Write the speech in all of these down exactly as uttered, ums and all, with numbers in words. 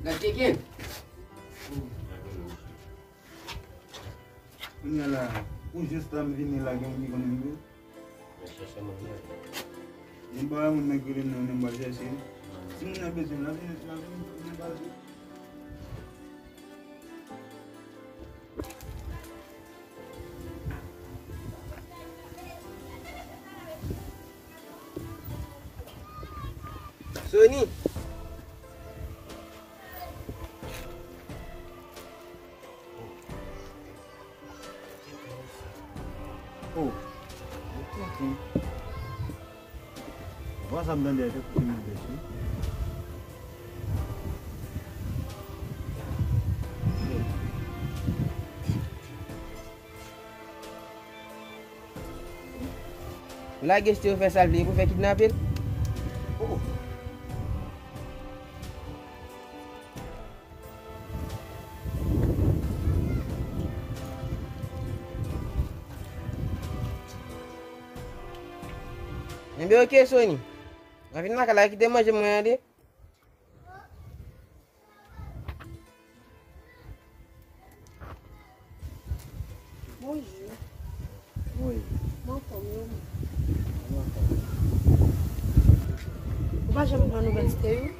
Gad Keke! Kounye a la, pou jès la m vini la, gen moun ki konnen m vre? Mwen chèche moun nan. Gen pa moun nan ki rele m nan, men m pral chèche. Si moun nan bezwen l, l ap vin, l ap vin, vin pale. Sony. Oh. Vwa sa m tande a te koute m bèch wi. Lage Steve fè sa l vle, pou fè kidnape l. Oh. Enben, oke, Sony. Mwen vin lakay la, kite manje mwen an de. Bonjou. Wi. Mwen anfòm wi. Mwen anfòm. Ou pa janm pran nouvèl Steve?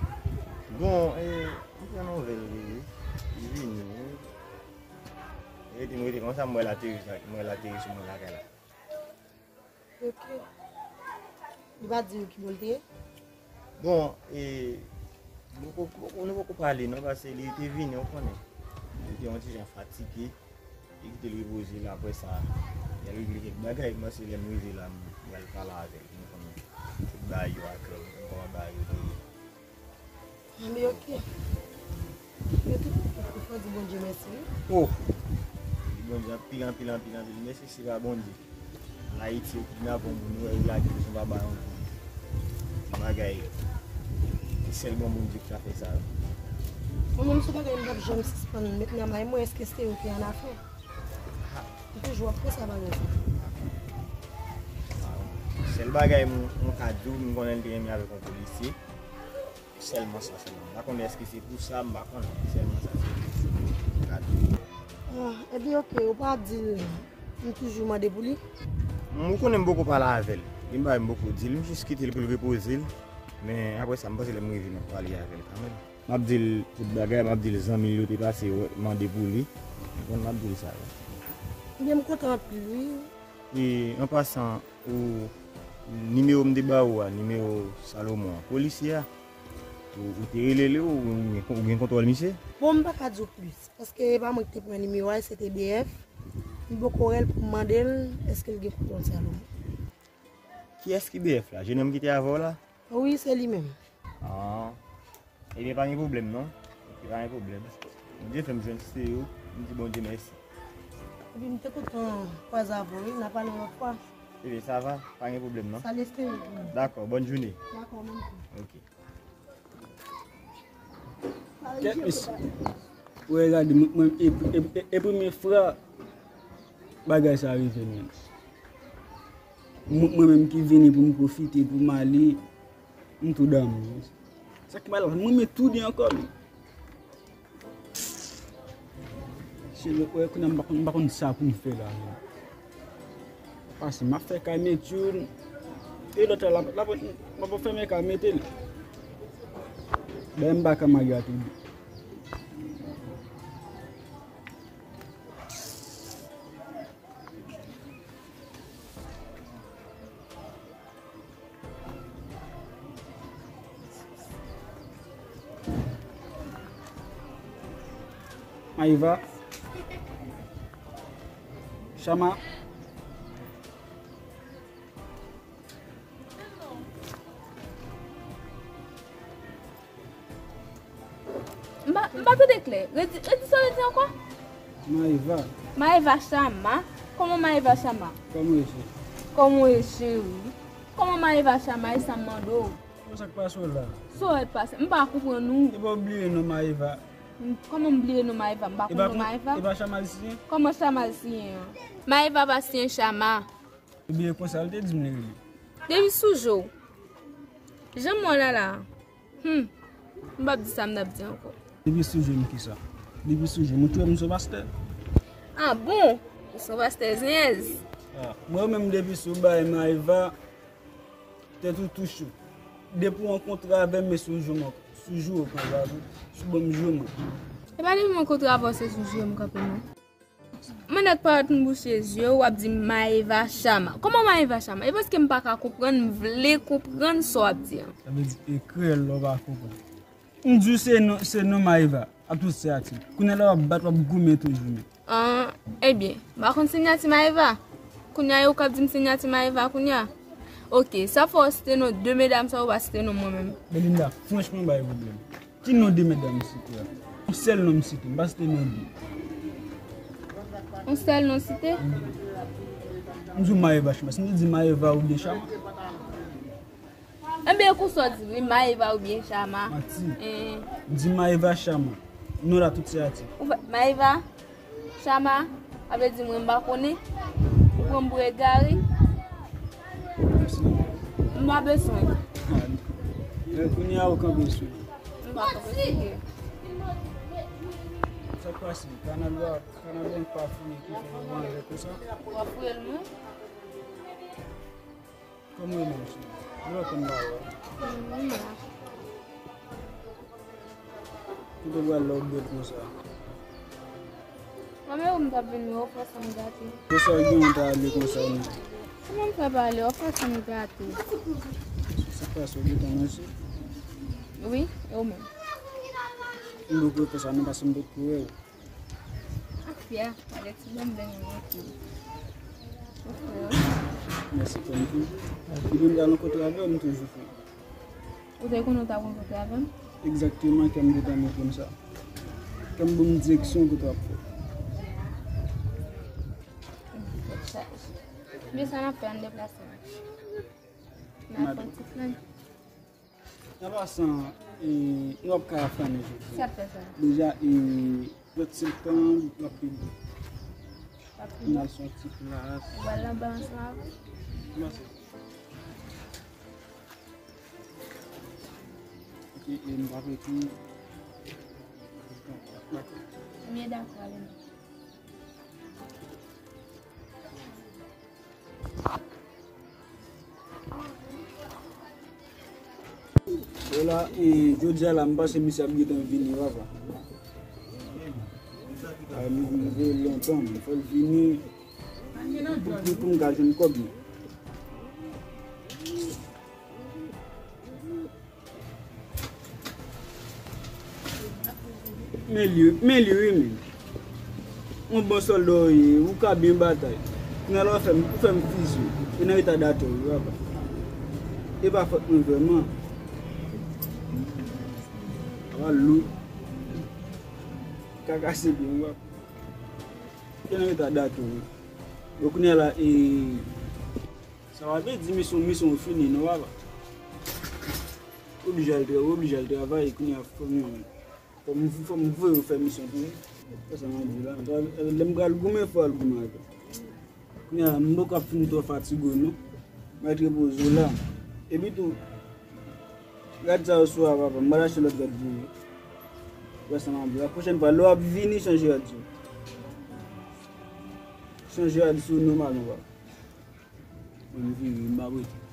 Bon, e, m pran nouvèl li wi. Li vini wi. Li rete, m rete konsa, m wè l ateri, m wè l ateri sou mwen lakay la. Ok. Li pa di w ki bò l te ye? Bon, e, nou poko, nou poko pale non, paske li te vini, ou konnen. Li te yon ti jan fatige. Li kite l repoze l, apre sa, li al regle kèk bagay, m panse lè m rive la, m pral pale avè l, pou m konnen tout bagay yo aklè, m konn kòman bagay yo te ye. Anben, ok. Yo tout, fò di Bondye mèsi wi. Oh! Di Bondye anpil, anpil, anpil, anpil mèsi, se pa Bondye. Ann Ayiti, yo kidnape yon moun, yo lage l, yo pa ba yon moun. Bagay, se sèl bon Bondye ki ka fè sa. Mwen menm, se yon bagay m p ap janm sispann met nan may mwen, èske se yo ki annafè? M toujou ap panse a bagay sa. Sèl bagay m, m ka di w, m konnen l te renmen avèk yon polisye. Sèlman sa sèlman. M pa konnen èske se pou sa, m pa konnen. Sèlman sa sèlman. M ka di w. Ah, ebyen, ok, ou pa di l, m toujou mande pou li? M, ou konnen m poko pale avè l. Gen bagay m poko di l, m jis kite l pou l repoze l. Men apre sa, m panse lè m rive, m ap pale avè l kanmenm. M ap di l tout bagay, m ap di l zanmi l yo te pase wè, mande pou li. Ou konn m ap di l sa yo. Ebyen, m kontan anpil, wi. E, an pasan, ou, nimewo m te ba ou a, nimewo Salomon an, polisye a, ou, ou te rele li, ou, ou gen, ou gen kontwòl misye? Bon, m pa ka di w plis, paske e pa mwen ki te pran nimewo a, se te B F. M poko wè l pou m mande l èske l gen kontwòl Salomon. Kiyès ki B F la? Jenòm ki te avè w la? Wi, se li menm. Ah. Ebyen, pa gen pwoblèm, non. Ok, pa gen pwoblèm. Bondye fè m jwenn Steve, m di Bondye mèsi. Epi m te kontan kwaze avè w, wi, n a pale yon lòt fwa. Ebyen, sa va, pa gen pwoblèm, non. Salye Steve. Dakò, bòn jounen. Dakò, menm tou. Ok. Kèt mesye. Ou wè, gade, mwen, mwen, e, e, e, e premye fwa bagay sa rive menm. Mwen, mwen menm ki vini pou m pwofite, pou m ale, m tou damou. Sa ki mal, mwen menm tou di ankò, men. Se lè, wè, kounye a m pa konn, m pa konn sa pou m fè la, men. Pase, m ap fè kay met youn. E lòt la, la, la, m ap fèmen kay mete l. Dayè m pa ka mare a tou de. Maïva. Chama. M pa, M pa tande klè. Redi, redi sa w redi ankò? Maeva. Maeva Chama? Kòman Maeva Chama? Kòman w ye, cheri? Kòman w ye, cheri? Kòman Maeva Chama? E sa m mande w. Bon, sa k pase w la? Sa w wè k pase? M pa konprann ou. E pa w bliye non Maeva. M, kòman m bliye non Maeva? M pa konn non Maeva. E pa Chama l siyen? Kòman Chama l siyen an? Maeva pa siyen Chama. Ebyen, konsa l te di m li rele. Depi sou je w. Jan m wè w la la. Hmm. M p ap di sa m t ap di ankò. Depi sou je m kisa? Depi sou je m, ou t wè m se yon pastè? Ah bon? Ou se yon pastè zenyèz? Ah, mwen menm depi sou bay Maeva, tèt ou tou cho. Depi w rankontre avè m, e sou je w, sou je w kanpe avè m. Sou ban m je w. E pa depi m rankontre avè w, se sou je w m kanpe non. Mwen nèk parèt m bouche zye w, w ap di Maeva Chama. Kòman Maeva Chama? E paske m pa ka konprann, m vle konprann sa w ap di an. Sa vle di e kreyòl la w pa konprann. M di w se non, se non Maeva, ak tout siyati. Kounye a la w ap bat, w ap goumen toujou menm. An, ebyen, m pa konn sinyati Maeva. Kounye a e ou k ap di m sinyati Maeva kounye a? Oke, sa fè w site non de medam sa, ou pa site non mwen menm. Belinda, franchman, bay pwoblèm. Ki non de medam m site a? Yon sèl non m site, m pa site non de. Yon sèl non site? M di w Maeva Chama. Si m te di Maeva oubyen Chama? Enben, konsa w di wi, Maeva oubyen Chama. Mati. Eh. M di Maeva Chama. Non la tout se atik. Ou fè Maeva? Chama, sa vle di mwen m pa konnen. Ou pran m pou egare. M pa bezwen. Men kounye a ou kanpe sou li. M pa kanpe sou li. Sa k pase? Kanal la, kanal la pa fouye ki fè nou manje konsa. W ap fouye l mwen? Kòman w ye menm, cheri? Lè w konn ba yo. Mm, m la. Kote w pral la w bèl konsa? Mwen menm ou m t ap vin wè w fè san m gate. Konsa w gen w ta ale konsa menm. Kòman m fè pa ale w fè san m gate? Sa k pase w gentan manje? Wi, e ou menm? M poko fè sa non paske m potko wè w. Ak fyè, avèk ti bèm bèm yo tou. Ou frè. Mèsi, frè m tou. Depi m t al rankontre avè w, m toujou frè. Ou te konnen w t ap rankontre avè m? Egzakteman, kè m gentan montre m sa. Kè m ban m direksyon kote w ap fè. Tèt chaje. Men sa n ap fè, ann deplase. N ap fè yon ti flann. An pasan, e, nou ap ka flannen jodi a. Sa fè sa? Deja, e, lòt septan, l ap pi bon. L ap pi bon? N al sou yon ti plas. Ou pral anba ansanm avè m? N pase. Ok, e, m pa vle tou. Dakò. M ye dakò, ale non. Bon la, e, jodi a la, m panse misye ap gentan vini, papa. A, m, m voye l lontan, m fè l vini. Pou, pou, pou m ka jwenn kòb mwen. Men li, men li wi men. Yon bon sòlda w ye, ou ka byen batay. Kounye a la w fè m, ou fè m fizye. E nan eta datò w ye, papa. E pa fòt mwen vrèman. Papa lou. Ka kase pye m, papa. E nan eta datò w ye. Bon, kounye a la, e, sa pa vle di misyon, misyon w fini, non, papa. Ou oblije al tra-, ou oblije al travay, kounye a fò m, fò m, fò m voye w fè misyon pou ou. Se sa m ap di w la. Lè m pral goumen, fò w al goumen avè m. Kounye a, m poko ap fin twò fatige w, non. M ret repoze w la. Epi tou, rad sa yo sou a, papa, m pral achte lòt rad pou ou. Ou wè sa m ap di w la. Pwochèn fwa, lè w ap vini, chanje rad sa yo. Chanje rad sa yo nòmalman, papa. Mwen m vire, m pa prete.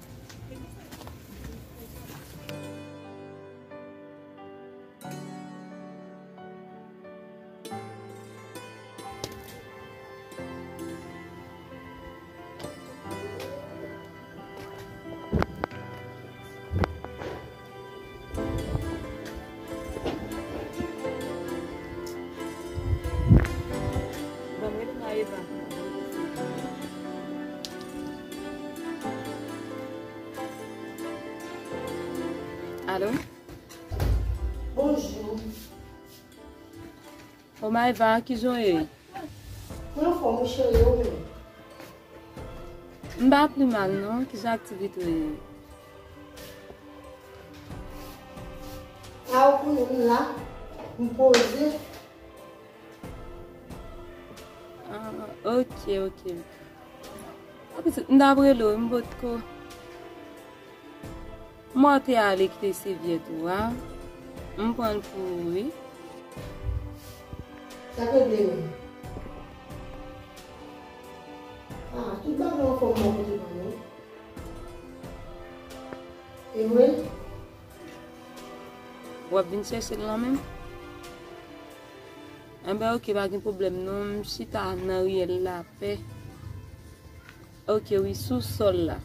Alo? Bonjou. O Maïva, kijan w ye? Mwen anfòm wi cheri, ou menm? M pa pi mal non, kijan aktivite w ye? A, ou konnen m la, m poze. Ah, ok, ok, ok. Apre sa, m t ap rele w, m potko. Mwen te ale kite sèvyèt ou a. M pran l pou ou, wi. Sa k regle menm? Ah, tout bagay anfòm bò kote pa nou. E vre? W ap vin chèche l lan menm? Enben, ok, pa gen pwoblèm non. M chita nan riyèl Lapè. Ok, wi, sou sòl la.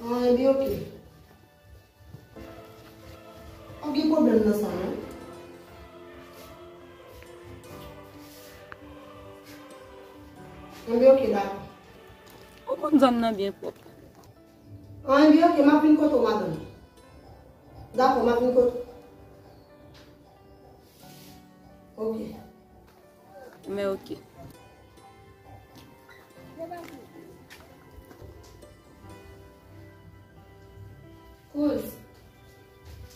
Ah, enben, ok. Pa gen pwoblèm nan sa, non. Enben, ok, dakò. Ou konn zòn nan byen pwòp. An, enben, ok, m ap vin kote w, madanm. Dakò, m ap vin kote w. Ok. Men ok. Kouz,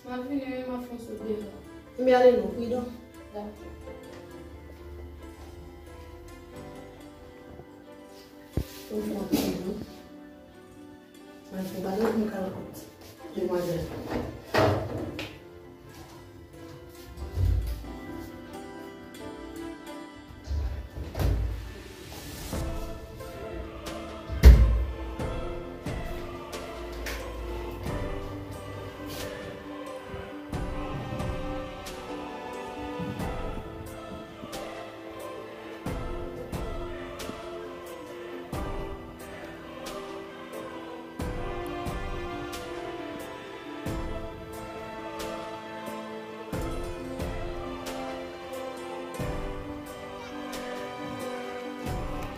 m ap vini wi, m ap fè yon sot deyò. Enben ale non, pridan. Dakò. Ou konprann non. Mwen fè bagay mwen ka kout demwazèl.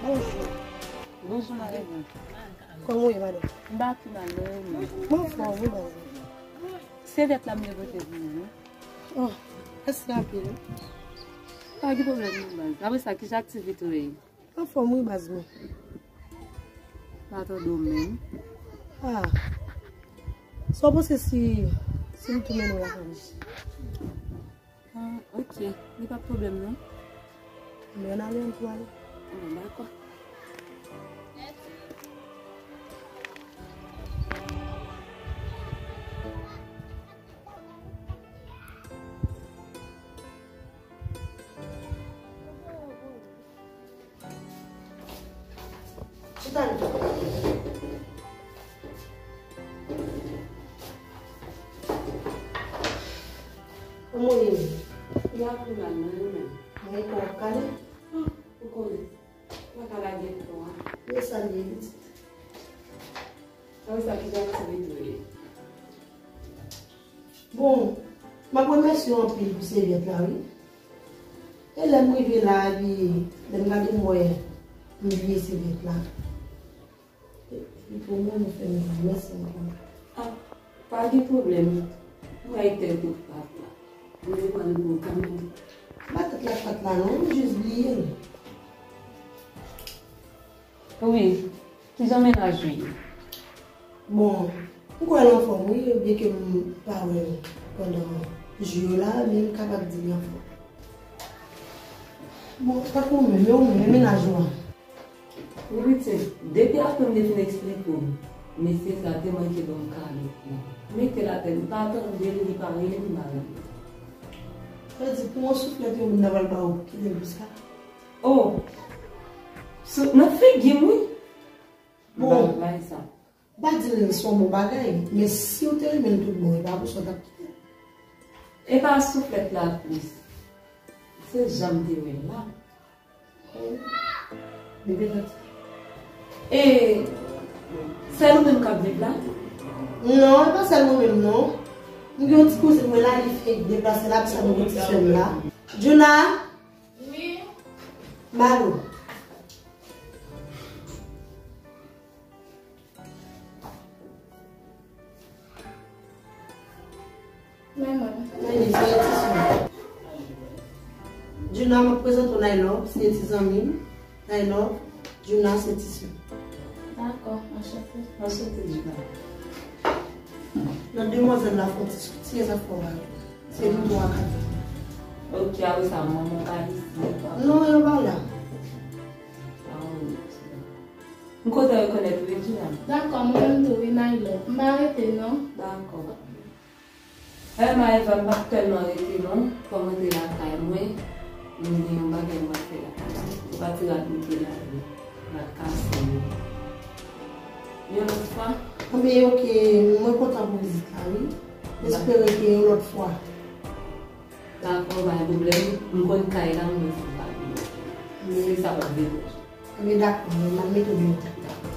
Bonjou. Bonjou, madanm. Kòman w ye, madanm? M pa pi mal, non, e ou menm? Mwen anfòm, wi, baz. Sèvyèt la m te pote pou ou, wi. Oh, mèsi anpil. Pa gen pwoblèm, non, baz. Apre sa, kijan aktivite w ye? Anfòm wi baz mwen. Pa tande w menm. Ah. Sa w panse si, si m tou mennen w lakay mwen? Ah, ok. Li pa pwoblèm non. Men ann ale, ann tou ale. Ah, dakò. Chita la. Kòman w ye menm? M pa pi mal non, e ou menm? Mwen kò w ap kale? Ah, ou konnen. Mwen ka lage l pou ou a. Men sa l ye pitit. Sa vle sa ki jan aktivite w ye? Bon, m ap remèsye w anpil pou sèvyèt la, wi. E lè m rive la, epi lè m gade m wè m bliye sèvyèt la. Epi pou mwen, nou fè m jwenn, mèsi anpil. Ah, pa gen pwoblèm. Mwen wè tèt ou pat la. Mwen te pran l pou ou kanmenm. Pa tèt la pat la non, m jis bliye l. Wi, kijan mennaj ou ye? Bon, m kwè l anfòm wi, byenke m pa wè l pandan jou yo la, men m kapab di li anfòm. Bon, tankou mwen, men ou menm, men mennaj ou a? Wi pitit, depi apre m te fin eksplike w, mesye sa te manke ban m kado. Mete l atè, m pa tande l, li pa rele m, m pa rele l. Sa vle di pou yon souflèt yon moun nan pral ba w, kite l pou sa? Oh! Sou, nan figi m, wi. Bon. M pa bay sa. M pa di l se yon bon bagay, men si w te renmen l tout bon, e pa pou sa w t ap kite l. E pa souflèt la plis. Se jan m te wè l la. Bebe tati. E sèl ou menm k ap viv la? Non, e pa sèl mwen menm non. M gen yon ti kouzin mwen la, li fenk deplase la, apre sa nou gen ti sè m la. Juna! Wi. Malo. Men mwen. Nini, se ti sè m. Juna, mwen prezante w Naylor, se ti zanmi m. Naylor, Juna, se ti sè m. Dakò, anchante. Anchante, Juna. Nan demwazèl la, fè yon ti soutyen sa fò ba yo. Se pou twa kat. Ok, apre sa, manman pa isit. Non, yo pa la. Ah, ok. M kontan rekonèt ou, wi, Juna. Dakò, mwen menm tou, wi, Naylor. M pa rete, non. Dakò. Ey, Maëva, m p ap tèlman rete, non. Fò m rantre lakay mwen. M gen yon bagay m pral fè lakay la. Ou pa ti rad mete la, wi. Rad kase, wi. Yon lòt fwa. Anben, ok, mwen kontan pou vizit la, wi. M espere ke yon lòt fwa. Dakò, pa gen pwoblèm. M konn kay la, m wè si m pa gen. Se sa w ap vini. Anben, dakò, m ap mete w deyò.